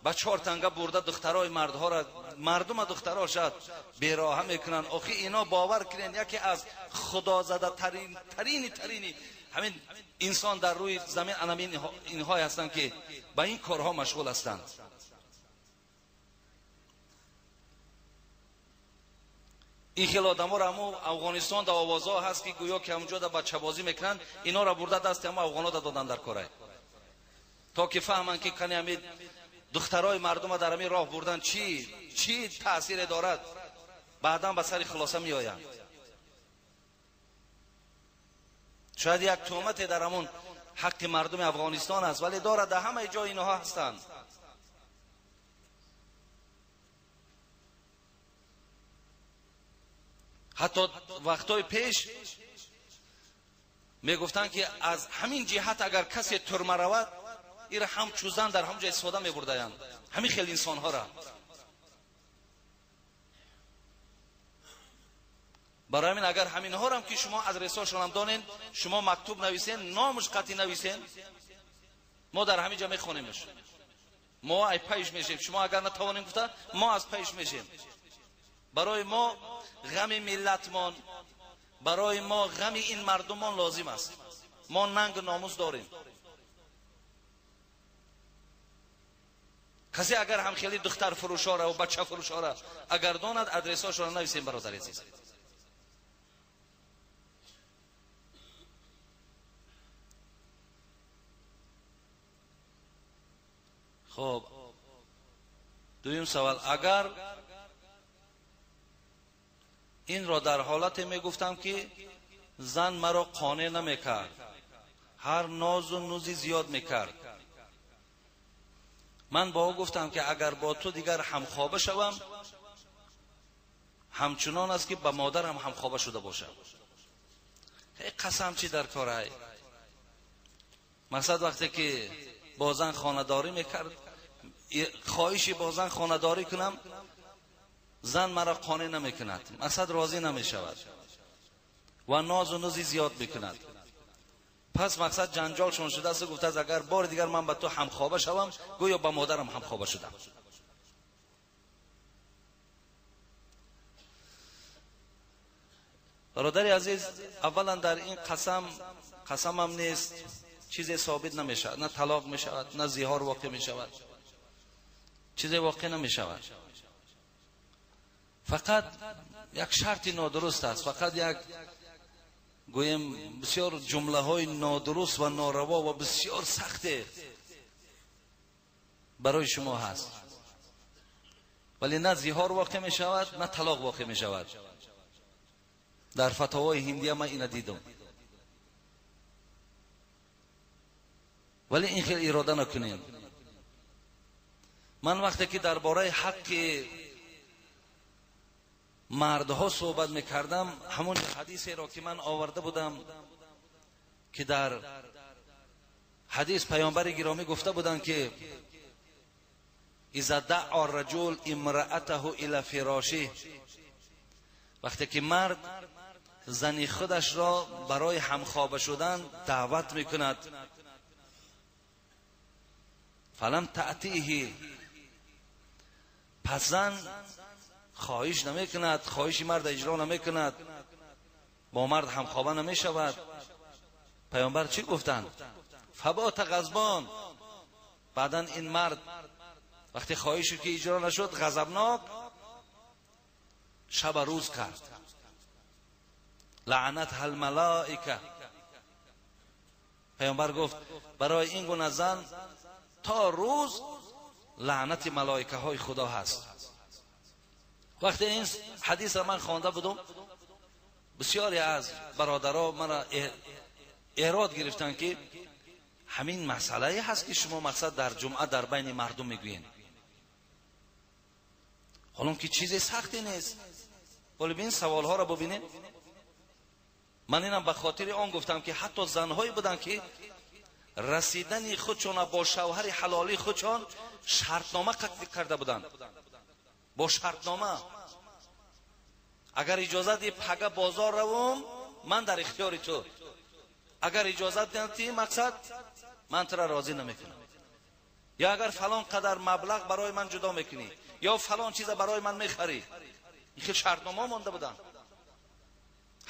ба 4 танга бурда духтарои мардҳоро, мардума духтаро шад бероҳа мекунанд. Охи ино бовар кунед, яке аз худозадатарин тарини тарини ҳамин инсон дар рӯи замин анамин инҳое ҳастанд ки ба ин корҳо машғул ҳастанд. Ин хел одаморо ҳамун Афғонистон дар овозҳо ҳаст ки гӯё ки ҳамунҷо дар бачабозӣ мекунанд, инҳоро бурда дасти ҳамун афғонҳо доданд дар корай, то ки фаҳманд ки кани ҳамин духтарои мардума дар ҳамин роҳ бурдан чӣ таъсире дорад. Баъдан ба сари хулоса меоянд. Шояд як туҳмате дар ҳамун ҳаққи мардуми Афғонистон аст, вале дорад дар ҳамаи ҷой инҳо ҳастанд. Ҳатто вақтҳои пеш мегуфтанд ки аз ҳамин ҷиҳат агар касе турма равад, ира ҳамчун зан дар ҳамон ҷо истифода мебурдаянд, ҳамин хел инсонҳоро. Барои ҳамин агар ҳаминҳорам ки шумо адресҳошонам донен, шумо мактуб нависен, номаш қатъӣ нависен, мо дар ҳамин ҷо мехонемш. Мо ай пайш мешем. Шумо агар натавонем гуфта, мо аз пайш мешем. Барои мо ғами миллатмон, барои мо ғами ин мардумон лозим аст. Мо нанг номус дорем. Касе агар ҳам хеле духтар фурӯшора ва бача фурӯшора агар донад, адресҳошонро нависем, бародари азиз. Хоб, дуюм савол. Агар инро дар ҳолате мегуфтам ки зан маро қонеъ намекард, ҳар нозу нузи зиёд мекард, ман бо ӯ гуфтам ки агар бо ту дигар ҳамхоба шавам, ҳамчунон аст ки ба модарам ҳамхоба шуда бошам. Қасам чӣ дар корай? Мақсад вақте ки бо зан хонадорӣ мекард, хоҳиши бо зан хонадорӣ кунам, зан маро қонеъ намекунад, мақсад розӣ намешавад ва нозу нузи зиёд мекунад. Пас мақсад ҷанҷолшон шудааст ва гуфтааст агар бори дигар ман ба ту ҳамхоба шавам, гӯё ба модарам ҳамхоба шудам. Бародари азиз, аввалан дар ин қасам, қасамам нест, чизе собит намешавад, на талоқ мешавад, на зиҳор воқеъ мешавад, чизе воқеъ намешавад. Фақат як шарти нодуруст аст, фақат як гӯем бисёр ҷумлаҳои нодуруст ва нораво ва бисёр сахте барои шумо ҳаст, вале на зиҳор воқеъ мешавад, на талоқ воқеъ мешавад. Дар фатвои ҳиндия ман ина дидам. Вале ин хел ирода накунем. Ман вақте ки дар бораи ҳаққи мардҳо суҳбат мекардам, ҳамон ҳадисеро ки ман оварда будам, ки дар ҳадис паёмбари гиромӣ гуфта буданд ки иза даъа раҷул имраатаҳу ила фирошиҳ, вақте ки мард зани худашро барои ҳамхоба шудан даъват мекунад, фалам таътиҳи, пас зан хоҳиш намекунад, хоҳиши мард иҷро намекунад, бо мард ҳамхоба намешавад. Паёмбар чӣ гуфтанд? Фабота ғазбон. Баъдан ин мард вақте хоҳишу ки иҷро нашуд, ғазабнок шаба рӯз кард. Лаънатҳа алмалоика. Паёмбар гуфт барои ин гуна зан то рӯз лаънати малоикаҳои худо ҳаст. Вақте ин ҳадисро ман хонда будам, бисёре аз бародаро маро эрод гирифтанд ки ҳамин масъалае ҳаст ки шумо мақсад дар ҷумъа дар байни мардум мегӯед, ҳолон ки чизе сахте нест. Вале бин саволҳоро бубинед. Ман инам ба хотири он гуфтам ки ҳатто занҳое буданд ки расидани худшона бо шавҳари ҳалолии худшон шартнома қатъ карда буданд. Бо шартнома агар иҷозат диҳӣ пага бозор равум, ман дар ихтиёри ту, агар иҷозат диҳӣ мақсад ман тура розӣ намекунам, ё агар фалон қадар маблағ барои ман ҷудо мекунӣ, ё фалон чиза барои ман мехарӣ. Ин хел шартнома монда буданд.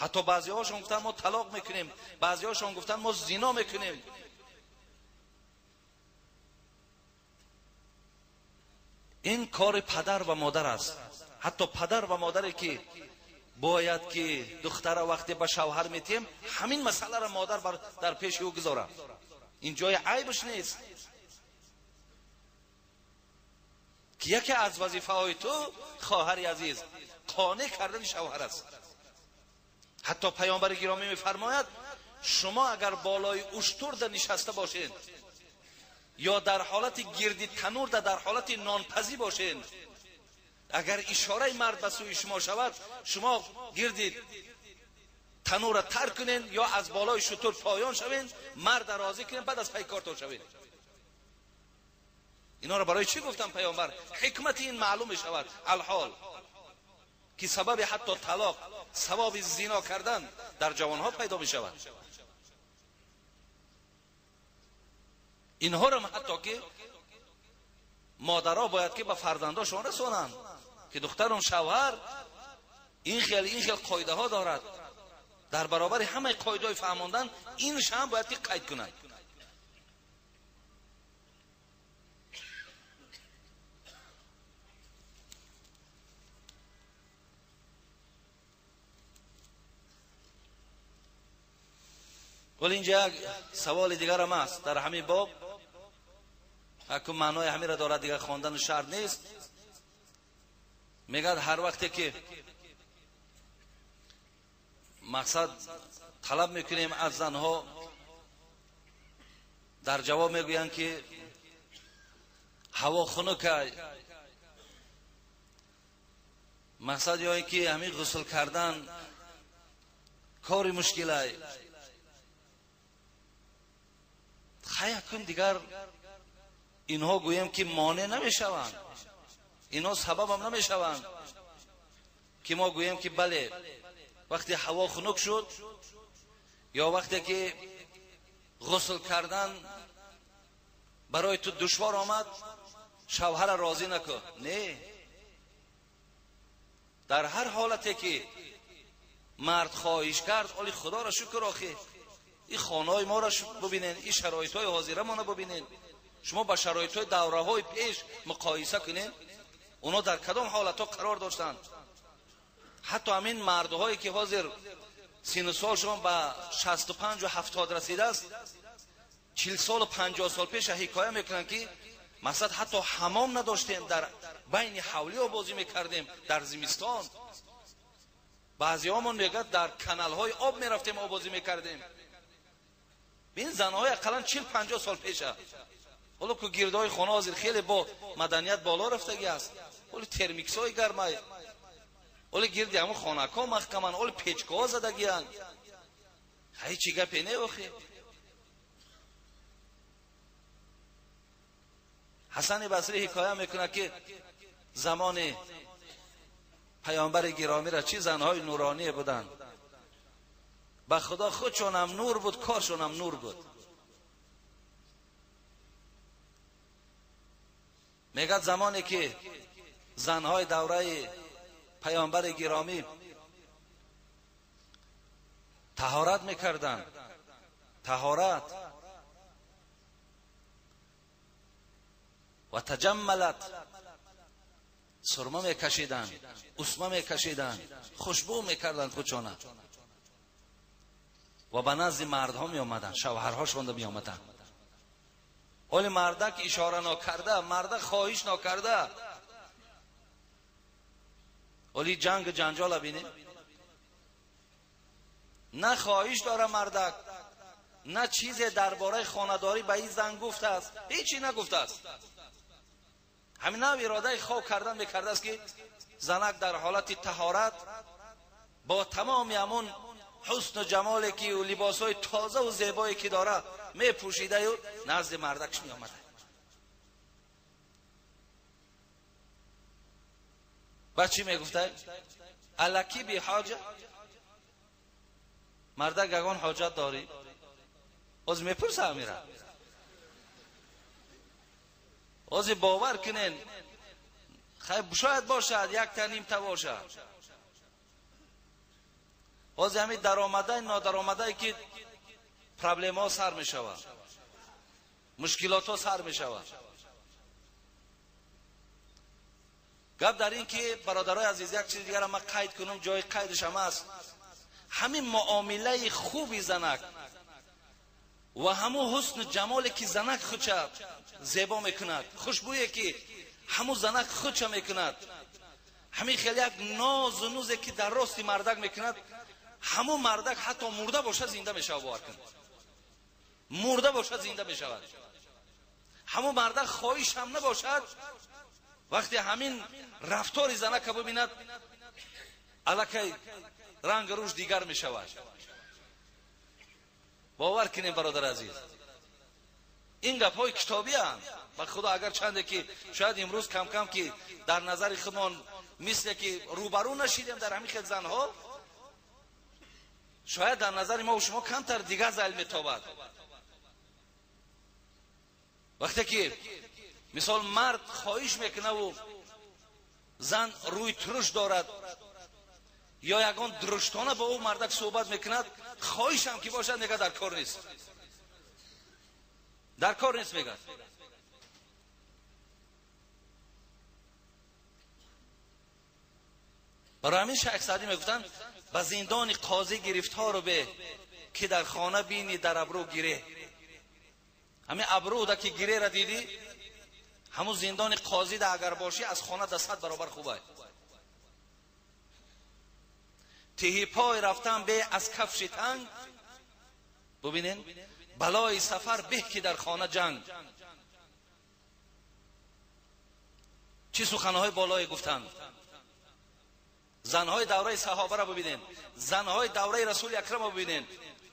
Ҳатто баъзеҳошон гуфтанд мо талоқ мекунем, баъзеҳошон гуфтанд мо зино мекунем. Ин кори падар ва модар аст. Ҳатто падар ва модаре ки бояд ки духтара вақте ба шавҳар метиҳем, ҳамин масъаларо модар дар пеши ӯ гузорад. Ин ҷои айбш нест ки яке аз вазифаҳои ту, хоҳари азиз, қонеъ кардани шавҳар аст. Ҳатто паёмбари гиромӣ мефармояд шумо агар болои уштурда нишаста бошед ё дар ҳолати гирди танурда дар ҳолати нонпазӣ бошед, агар ишораи мард ба сӯи шумо шавад, шумо гирди танурро тарк кунед ё аз болои шутур поён шавед, марда розӣ кунед, баъд аз пайкортон шавед. Инҳоро барои чӣ гуфтам паёмбар? Ҳикмати ин маълум мешавад. Алҳол ки сабаби ҳатто талоқ, сабаби зино кардан дар ҷавонҳо пайдо мешавад. Инҳоро ҳатто ки модарҳо бояд ки ба фарзандошон расонанд ки духтарум шавҳар ин хел қоидаҳо дорад. Дар баробари ҳамаи қоидаҳои фаҳмондан инш ҳам бояд ки қайд кунад. Вале инҷа як саволи дигарам аст дар ҳамин боб, ҳакм маънои ҳаминро дорад, дигар хондан шарт нест. Мегӯяд ҳар вақте ки мақсад талаб мекунем аз занҳо, дар ҷавоб мегӯянд ки ҳаво хунукай, мақсад ё ин ки ҳамин ғусл кардан кори мушкилай. Хаякун дигар инҳо гӯем ки монеъ намешаванд, инҳо сабабам намешаванд ки мо гӯем ки бале вақте ҳаво хунук шуд ё вақте ки ғусл кардан барои ту душвор омад, шавҳара розӣ накун. Не, дар ҳар ҳолате ки мард хоҳиш кард, оли худоро шукр, охи ин хонаҳои моро бубинед, ин шароитҳои ҳозирамонро бубинед. Шумо ба шароитҳои давраҳои пеш муқоиса кунед, онҳо дар кадом ҳолатҳо қарор доштанд. Ҳатто ҳамин мардҳое ки ҳозир сину солшон ба 65 70 расидааст, 40 солу 50 сол пеш ҳикоя мекунанд ки масалан ҳатто ҳамом надоштем, дар байни ҳавлиҳо бозӣ мекардем дар зимистон. Баъзеҳомон мегӯяд дар каналҳои об мерафтем, оббозӣ мекардем. Бин занҳои ақаллан 40-50 сол пеша. Ҳоло ку гирдҳои хона ҳозир хеле бо маданият боло рафтагӣ аст. Ҳоло термиксҳои гармай, ҳоло гирди ҳамон хонакҳо маҳкаманд, ҳоло печкаҳо задагианд. Ҳечи гапе не охи. Ҳасани Басрӣ ҳикоя мекунад ки замони паёмбари гиромиро чӣ занҳои нуроние буданд. Ба худо худшонам нур буд, коршонам нур буд. Мегӯяд замоне ки занҳои давраи паёмбари гиромӣ таҳорат мекарданд, таҳорат ва таҷаммалат, сурма мекашиданд, усма мекашиданд, хушбӯ мекарданд худшона ва ба назди мардҳо меомаданд, шавҳарҳошонда меомаданд. Оли мардак ишора нокарда, мардак хоҳиш нокарда, оли ҷанг ҷанҷола бинем, на хоҳиш дора мардак, на чизе дар бораи хонадорӣ ба ин зан гуфтааст, ҳечи нагуфтааст. Ҳамин нав иродаи хоб кардан мекардааст ки занак дар ҳолати таҳорат бо тамоми ҳамун ҳусну ҷамоле ки либосҳои тозаву зебое ки дора мепӯшидаю назди мардакш меомада. Баъд чӣ мегуфта? Алаки би ҳоҷа? Мардак ягон ҳоҷат дорӣ? Оз мепурса амира. Ози бовар кунен, шояд бошад, якта нимта бошад. Ози ҳамин даромадай нодаромадае ки проблемаҳо сар мешавад, мушкилотҳо сар мешавад. Гап дар ин ки бародарои азиз, як чизи дигарам ман қайд кунам, ҷои қайдашам аст. Ҳамин муомилаи хуби занак ва ҳамун ҳусну ҷамоле ки занак худша зебо мекунад, хушбӯе ки ҳамун занак худша мекунад, ҳамин хеле як нозу нузе ки дар рости мардак мекунад, ҳамун мардак ҳатто мурда бошад зинда мешавад. Бовар кун, мурда бошад зинда мешавад. Ҳамун мардак хоҳиш ҳам набошад, вақте ҳамин рафтори занака бибинад, аллакай ранг рӯш дигар мешавад. Бовар кунем бародар азиз, ин гапҳои китобианд. Ба худо агарчанде ки шояд имрӯз кам-кам ки дар назари худмон мисле ки рӯбарӯ нашидем дар ҳамин хел занҳо, шояд дар назари мо шумо камтар дигар зайл метобад. Вақте ки мисол мард хоҳиш мекунаву зан рӯи туруш дорад ё ягон дуруштона бо ӯ мардак суҳбат мекунад, хоҳишам ки бошад, мегӯяд дар кор нест, дар кор нест, мегӯяд. Барои ҳамин Шайх Саъдӣ мегуфтанд: ба зиндони қозӣ гирифтору бе, ки дар хона бинӣ дар абрӯ гире. Ҳамин абрӯда ки гирера дидӣ, ҳамун зиндони қозида агар бошӣ, аз хона да 100 баробар хуб аст. Тиҳи пой рафтан бе аз кафши танг, бубинен, балои сафар беҳ ки дар хона ҷанг. Чӣ суханҳои болое гуфтанд. Занҳои давраи саҳобаро бубинен, занҳои давраи Расули Акрамро бубинен,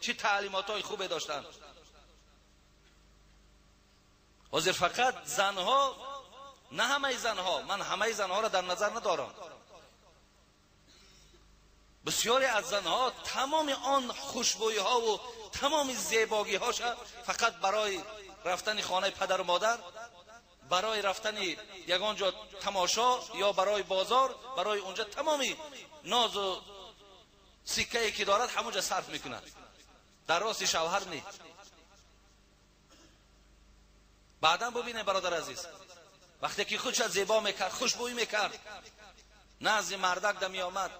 чӣ таълимотҳои хубе доштанд. Ҳозир фақат занҳо, на ҳамаи занҳо, ман ҳамаи занҳоро дар назар надорам, бисёре аз занҳо тамоми он хушбӯиҳову тамоми зебогиҳоша фақат барои рафтани хонаи падару модар, барои рафтани ягон ҷо тамошо ё барои бозор, барои унҷа тамоми нозу сиккае ки дорад ҳамонҷа сарф мекунад, дар рости шавҳар не. Баъдан бубинем, бародар азиз, вақте ки худша зебо мекард, хушбӯӣ мекард, назди мардак да меомад,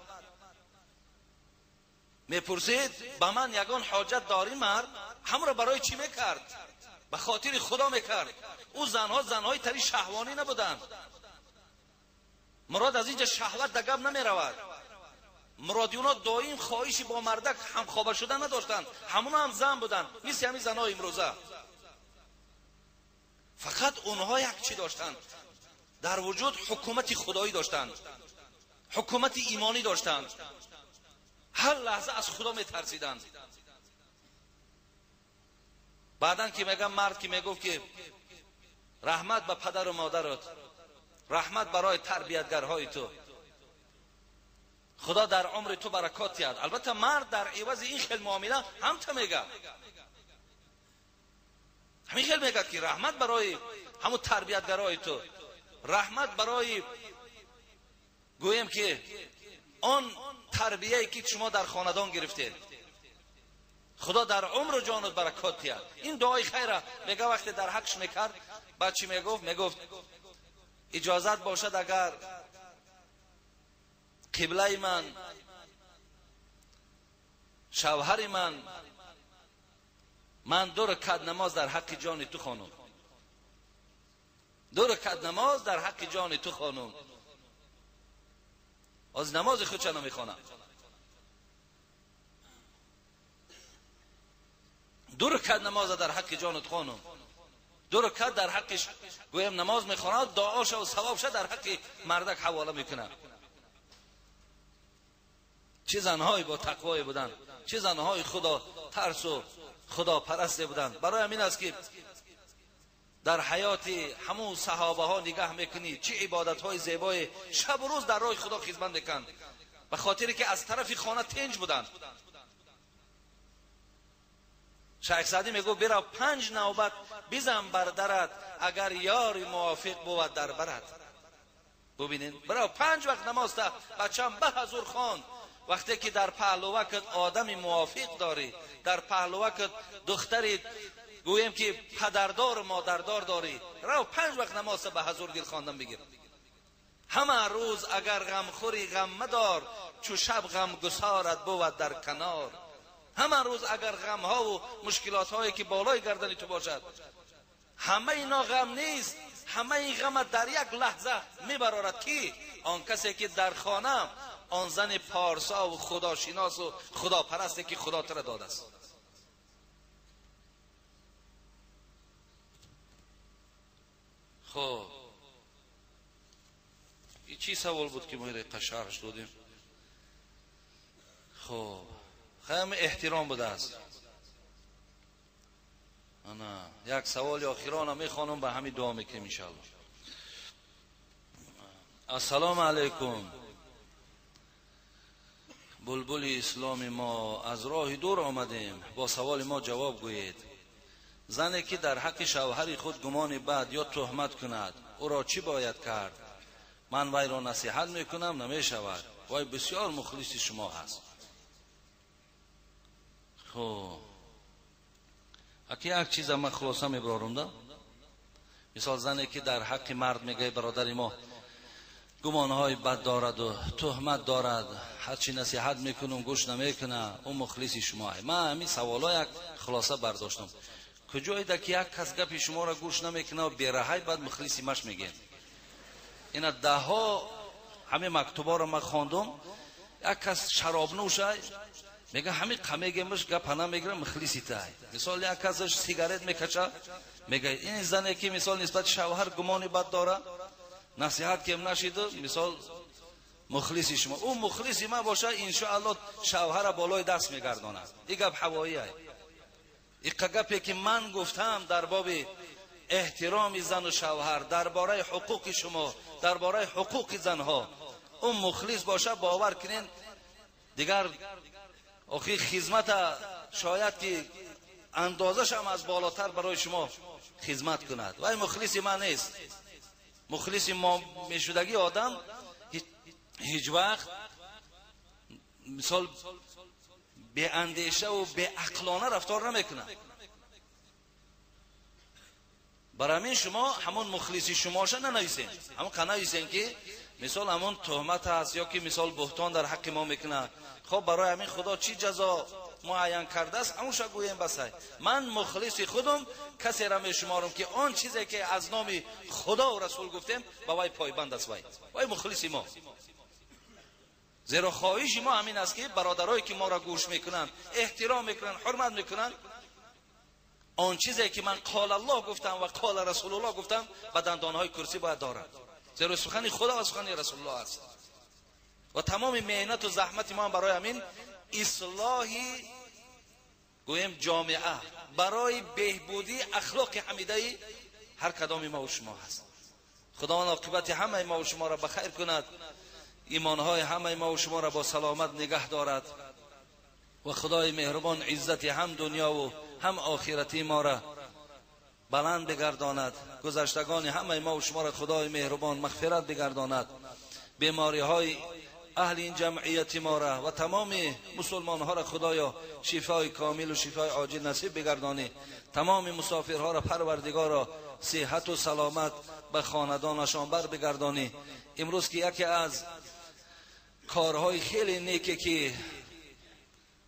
мепурсид: ба ман ягон ҳоҷат дорӣ мард? Ҳамро барои чӣ мекард? Ба хотири Худо мекард. Ӯ занҳо занҳои тари шаҳвонӣ набуданд. Мурод аз инҷа шаҳват да гап намеравад. Муроди уно доим хоҳиши бо мардак ҳамхоба шудан надоштанд, ҳамуно ҳам зан буданд, мисли ҳамин занҳои имрӯза. Фақат онҳо як чӣ доштанд дар вуҷуд: ҳукумати худоӣ доштанд, ҳукумати имонӣ доштанд, ҳар лаҳза аз Худо метарсиданд. Баъдан ки мегам, мард ки мегуфт ки раҳмат ба падару модарат, раҳмат барои тарбиятгарҳои ту, Худо дар умри ту баракот диҳад. Албатта мард дар ивази ин хел муомила ҳамта мегӯяд, ҳамин хел мегӯяд ки раҳмат барои ҳамун тарбиятгарҳои ту, раҳмат барои гӯем ки он тарбияе ки шумо дар хонадон гирифтед, Худо дар умру ҷонут баракот диҳад. Ин дуои хайра мега вақте дар ҳақш мекард, баъд чӣ мегуфт? Мегуфт: иҷозат бошад агар қиблаи ман, шавҳари ман, ман 2 ракат намоз дар ҳаққи ҷони ту хонум, 2 ракат намоз дар ҳаққи ҷони ту хонум. Аз намози худша намехонам, 2 ракат намоз дар ҳаққи ҷонат хонум, 2 ракат дар ҳаққиш гӯем намоз мехонад, дуоша ва савобша дар ҳаққи мардак ҳавола мекунад. Чӣ занҳои бо тақвое буданд, чӣ занҳои худо тарсу худопарасте буданд. Барои ҳамин аст ки дар ҳаёти ҳамун саҳобаҳо нигаҳ мекунӣ, чӣ ибодатҳои зебое шабу рӯз дар роҳи Худо хизмат мекунанд, ба хотире ки аз тарафи хона тинҷ буданд. Шайх Саъдӣ мегӯфт: бирав 5 навбат бизан бар дарат, агар ёри мувофиқ бувад дар барат. Бубинед, бирав 5 вақт намоз та бачам ба ҳазур хон. Вақте ки дар паҳлувакат одами мувофиқ дорӣ, дар паҳлувакат духтари гӯем ки падардору модардор дорӣ, рав 5 вақт намоз та ба ҳазур дил хондан бигир. Ҳама рӯз агар ғамхӯри ғам мадор, чу шаб ғамгусорат бувад дар канор. Ҳама рӯз агар ғамҳову мушкилотҳое ки болои гардани ту бошад, ҳама ино ғам нест, ҳама ин ғама дар як лаҳза мебарорад ки он касе ки дар хона он зани парсо ва худошинос ва худопарасте ки Худо туро додааст. Хуб, ин чӣ савол буд ки мо инро шарҳ додем? Хуб, хеле эҳтиром будааст. Ана як саволи охирона мехонам, ба ҳамин дуо мекунем иншоаллоҳ. Ассалому алайкум. Булбули исломи мо, аз роҳи дур омадем, бо саволи мо ҷавоб гӯед. Зане ки дар ҳаққи шавҳари худ гумони бад ё туҳмат кунад, ӯро чӣ бояд кард? Ман вайро насиҳат мекунам, намешавад. Вай бисёр мухлиси шумо ҳаст. Хуб, аки як чиза ман хулоса мебарорам да. Мисол зане ки дар ҳаққи мард мегӯяд бародари мо гумонҳои бад дорад ва туҳмат дорад, ҳарчи насиҳат мекунам гӯш намекунад, ӯ мухлиси шумо. Ман ҳамин саволо як хулоса бардоштам. Куҷоеда ки як кас гапи шуморо гӯш намекунад ва бераҳай баъд мухлиси маш мегӯем. Ина даҳҳо ҳамин мактубҳоро ман хондум. Як кас шаробнӯшай мега ҳамин қамегемаш гапа намегира, мухлиси тай. Мисол як касаш сигарет мекача, мега ин зане ки мисол нисбати шавҳар гумони бад дора, насиҳат кем нашиду, мисол мухлиси шумо. Ӯ мухлиси ман боша, иншоаллоҳ шавҳара болои даст мегардонад. И гап ҳавоӣ. Иққа гапе ки ман гуфтам дар боби эҳтироми зану шавҳар, дар бораи ҳуқуқи шумо, дар бораи ҳуқуқи занҳо, ӯ мухлис боша, бовар кунен, дигар охи хизмата шояд ки андозашам аз болотар барои шумо хизмат кунад. Вай мухлиси ман нест. Мухлиси мо мешудагӣ одам ҳеҷ вақт мисол беандешаву беақлона рафтор намекунад. Барои ҳамин шумо ҳамон мухлиси шумоша нанависен. Ҳамон қанависен ки мисол ҳамон туҳмат аст ё ки мисол буҳтон дар ҳаққи мо мекунад. Хоб барои ҳамин худо чӣ ҷазо муайян кардааст, ҳамонша гӯем басай. Ман мухлиси худум касеро мешуморам ки он чизе ки аз номи худо ва расул гуфтем ба вай пойбанд аст. Вай мухлиси мо. Зеро хоҳиши мо ҳамин аст ки бародарое ки моро гӯш мекунанд, эҳтиром мекунанд, ҳурмат мекунанд, он чизе ки ман қол Аллоҳ гуфтам ва қол Расулуллоҳ гуфтам ба дандонҳои курсӣ бояд дорад. Зеро сухани худо ва сухани Расулуллоҳ аст. Ва тамоми меҳнату заҳмати мо барои ҳамин ислоҳи гӯем ҷомеа, барои беҳбудии ахлоқи ҳамидаи ҳар кадоми мо ва шумо ҳаст. Худованд оқибати ҳамаи мо ва шуморо ба хайр кунад, имонҳои ҳамаи мо ва шуморо бо саломат нигаҳ дорад ва худои меҳрубон иззати ҳам дунёву ҳам охирати моро баланд бигардонад. Гузаштагони ҳамаи мо ва шуморо худои меҳрубон мағфират бигардонад. Бемориҳои аҳли ин ҷамъияти моро ва тамоми мусулмонҳоро худоё шифои комилу шифои оҷил насиб бигардонӣ. Тамоми мусофирҳоро парвардигоро сиҳату саломат ба хонадонашон бар бигардонӣ. Имрӯз ки яке аз корҳои хеле неке ки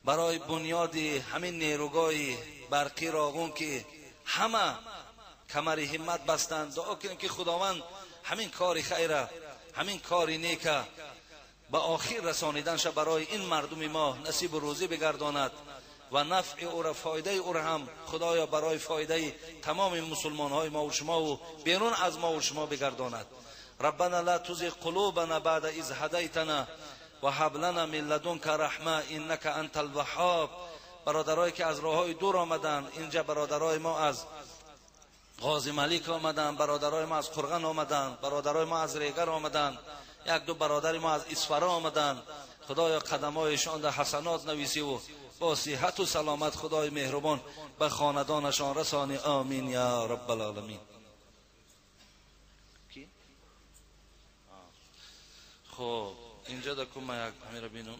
барои бунёди ҳамин нерӯгоҳи барқӣ Роғун ки ҳама камари ҳиммат бастанд, дуо кунем ки худованд ҳамин кори хайра, ҳамин кори нека ба охир расониданша барои ин мардуми мо насибу рӯзӣ бигардонад ва нафъи ӯра, фоидаи ӯра ҳам худоё барои фоидаи тамоми мусулмонҳои мо ва шумову берун аз мо ва шумо бигардонад. ربنا لا تزغ قلوبنا بعد إذ هديتنا وهب لنا من لدنك رحمة إنك أنت الوهاب. برادرایی که از راههای دور آمدن اینجا، برادرای ما از غازی ملیک آمدن، برادرای ما از قرغن آمدن، برادرای ما از ریگر آمدن، یک دو برادر ما از اسفرا آمدن. خدایا قدمایشان در حسنات نویسی و با صحت و سلامت خدای مهربان به خاندانشان رسانی. آمین یا رب العالمین. خب اینجا دکم من یک همین را بینم.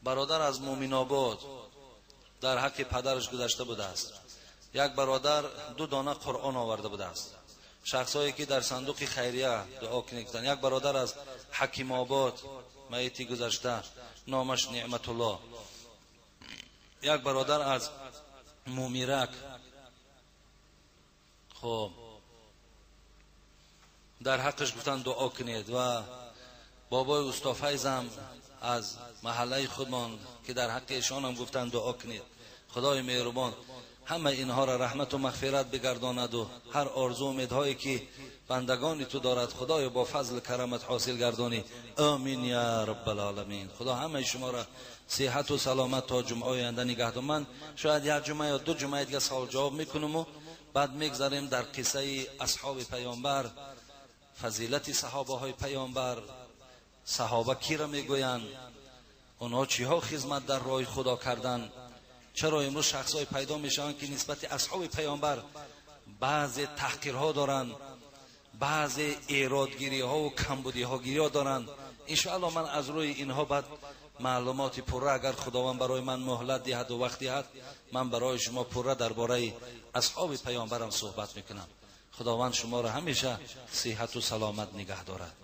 برادر از مومین آباد در حق پدرش گذشته بوده است. یک برادر 2 دانه قرآن آورده بوده است. شخصایی که در صندوق خیریه دعا کنید. یک برادر از حکیم آباد میتی گذشته، نامش نعمت الله. یک برادر از مومیرک، خب در حقش گفتن دعا کنید. و بابای استاد فیضم از محله خودمان که در حق ایشان هم گفتن دعا کنید. خدای مهربان همه اینها را رحمت و مغفرت بگرداند و هر آرزو و امیدهایی که بندگانی تو دارد خدای با فضل کرمت حاصل گردانی. آمین یا رب العالمین. خدا همه شما را صحت و سلامت تا جمعه آینده نگه دارد. من شاید یک جمعه یا 2 جمعه دیگه سوال جواب میکنم و بعد میگذاریم در قصه اصحاب پیامبر Фазилати саҳобаҳои паёмбар, саҳоба киро мегӯянд, онҳо чиҳо хизмат дар роҳи Худо карданд, чаро имрӯз шахсҳое пайдо мешаванд, ки нисбати асҳоби паёмбар баъзе таҳқирҳо доранд, баъзе эродгириҳо ва камбудиҳогириҳо доранд. Иншоаллоҳ ман аз рӯи инҳо баъд маълумоти пурра, агар Худованд барои ман муҳлат диҳад ва вақт диҳад, ман барои шумо пурра дар бораи асҳоби паёмбарам суҳбат мекунам. Худованд шуморо ҳамеша сиҳату саломат нигаҳ дорад.